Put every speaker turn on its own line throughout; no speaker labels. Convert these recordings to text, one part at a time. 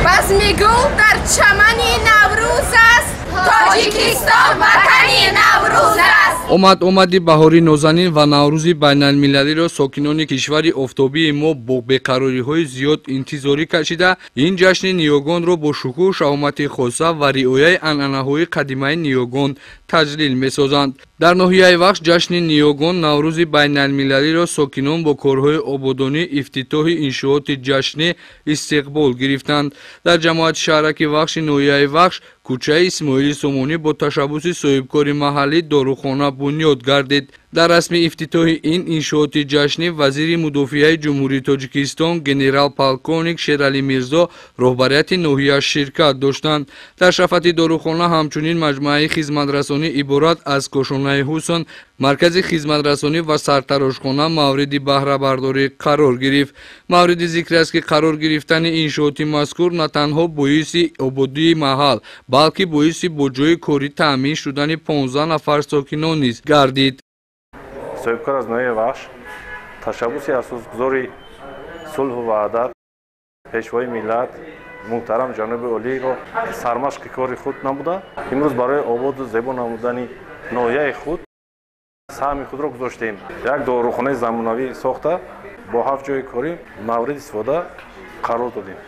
Базми гул дар чамани Наврӯз аст, Тоҷикистон ватани Наврӯз аст.
Омад омади баҳори нозанин ва Наврӯзи байналмилалиро сокинони кишвари офтобии мо бо беқарориҳои зиёд интизорӣ кашида, ин ҷашни ниёгонро бо шукӯҳу шаҳомати хоса ва риояи анъанаҳои қадимаи ниёгон таҷлил месозанд. Дар ноҳияи Вахш ҷашни ниёгон Наврӯзи байналмилалиро сокинон бо корҳои ободонӣ, ифтитоҳи иншооти ҷашнӣ истиқбол гирифтанд. Дар ҷамоати шаҳраки Вахши ноҳияи Вахш кӯчаи Исмоили Сомонӣ бо ташаббуси соҳибкори маҳаллӣ дорухона бунёд гардид. Дар расми ифтитоҳи ин иншооти ҷашнӣ вазири мудофиаи Ҷумҳурии Тоҷикистон генерал-полковник Шералӣ Мирзо роҳбарияти ноҳия ширкат доштанд. Дар шафати дорухона ҳамчунин маҷмӯаи хизматрасонӣ иборат аз кошонаи ҳусн, маркази хизматрасонӣ ва сартарошхона мавриди баҳрабардорӣ қарор гирифт. Мавриди зикр аст, ки қарор гирифтани иншооти мазкур на танҳо боиси ободии маҳал, балки боиси бо ҷойи корӣ таъмин шудани 15 нафар сокинон низ гардид.
Соҳибкор аз ноҳияи Вахш ташаббуси асосгузори сулҳу ваҳдат, пешвои миллат муҳтарам ҷаноби олиро сармашқи кори худ намуда, имрӯз барои ободу зебо намудани ноҳияи худ саҳми худро гузоштем. Як дорухонаи замонавӣ сохта, бо 7 ҷойи корӣ мавриди истифода қарор додем.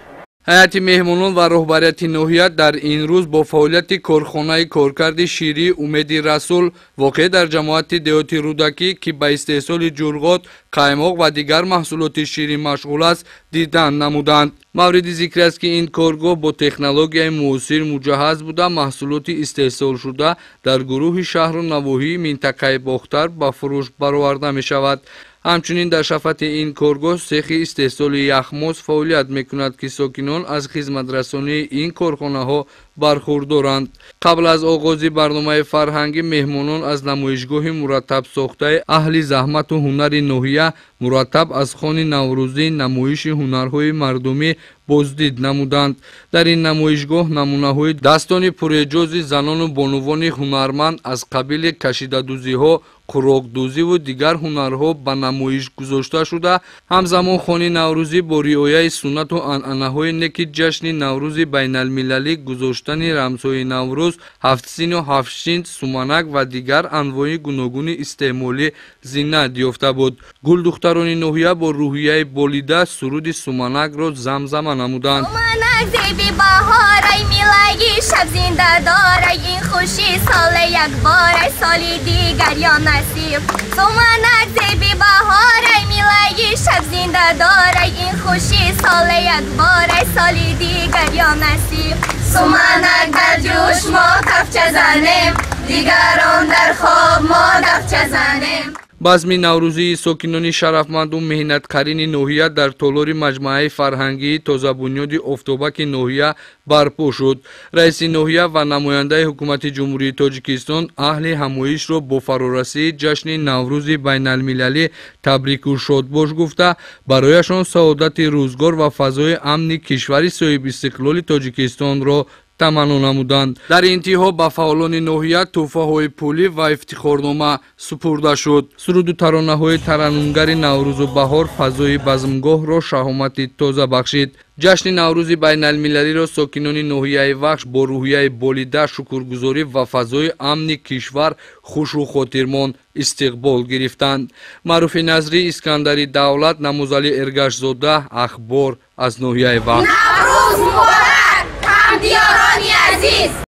Ҳайати меҳмонон ва роҳбарияти ноҳия дар ин рӯз бо фаъолияти корхонаи коркарди ширии Умеди Расул воқеъ дар ҷамоати деҳоти Рӯдакӣ, ки ба истеҳсоли ҷурғот, қаймоқ ва дигар маҳсулоти ширӣ машғул аст, дидан намуданд. Мавриди зикр аст, ки ин коргоҳ бо технологияи муосир муҷаҳҳаз буда, маҳсулоти истеҳсолшуда дар гурӯҳи шаҳру навоҳии минтақаи Бохтар ба фурӯш бароварда мешавад. Ҳамчунин дар шафати ин коргоҳ сехи истеҳсоли яхмоз фаъолият мекунад, ки сокинон аз хизматрасонии ин корхонаҳо бархурдоранд. Қабл аз оғози барномаи фарҳангӣ меҳмонон аз намоишгоҳи мураттабсохтаи аҳли заҳмату ҳунари ноҳия мураттаб аз хони наврӯзӣ, намоиши ҳунарҳои мардумӣ боздид намуданд. Дар ин намоишгоҳ намунаҳои дастони пурэъҷози занону бонувони ҳунарманд аз қабили кашидадӯзиҳо, қуроқдӯзиву дигар ҳунарҳо ба намоиш гузошта шуда, ҳамзамон хони наврӯзӣ бо риояи суннату анъанаҳои неки ҷашни Наврӯзи байналмилалӣ, гузоштани рамзҳои Наврӯз, ҳафтсину ҳафтшин, суманак ва дигар анвои гуногуни истеъмолӣ зинат ёфта буд. Гулдухтарони ноҳия бо рӯҳияи болида суруди суманакро замзама намуданд.
Суманак зеби баҳорай, милаи шаб зиндадорай, ин хушӣ соле якборай, соли дигар ё насиб. Суманак зеби баҳорай, милаи шаб зиндадорай, ин хушӣ соле якборай, соли дигар ё насиб. Суманак дар ҷӯш мо кафча занем, дигарон дар хоб мо дафча занем.
Базми наврӯзии сокинони шарафманду меҳнаткарини ноҳия дар толори маҷмӯаи фарҳангии тозабунёди офтобаки ноҳия барпо шуд. Раиси ноҳия ва намояндаи ҳукумати Ҷумҳурии Тоҷикистон аҳли ҳамоишро бо фарорасии ҷашни Наврӯзи байналмилалӣ табрику шодбош гуфта, барояшон саодати рӯзгор ва фазои амни кишвари соҳибистиқлоли Тоҷикистонро таманно намуданд. Дар интиҳо ба фаъолони ноҳия тӯҳфаҳои пулӣ ва ифтихорнома супурда шуд. Суруду таронаҳои тараннумгари Наврӯзу баҳор фазои базмгоҳро шаҳомати тоза бахшид. Ҷашни Наврӯзи байналмилалиро сокинони ноҳияи Вахш бо рӯҳияи болида, шукргузорӣ ва фазои амни кишвар хушу хотирмон истиқбол гирифтанд. Маъруфи Назрӣ, Искандари Давлат, Намозалӣ Эргашзода, Ахбор аз ноҳияи Вахш.
Наврӯз.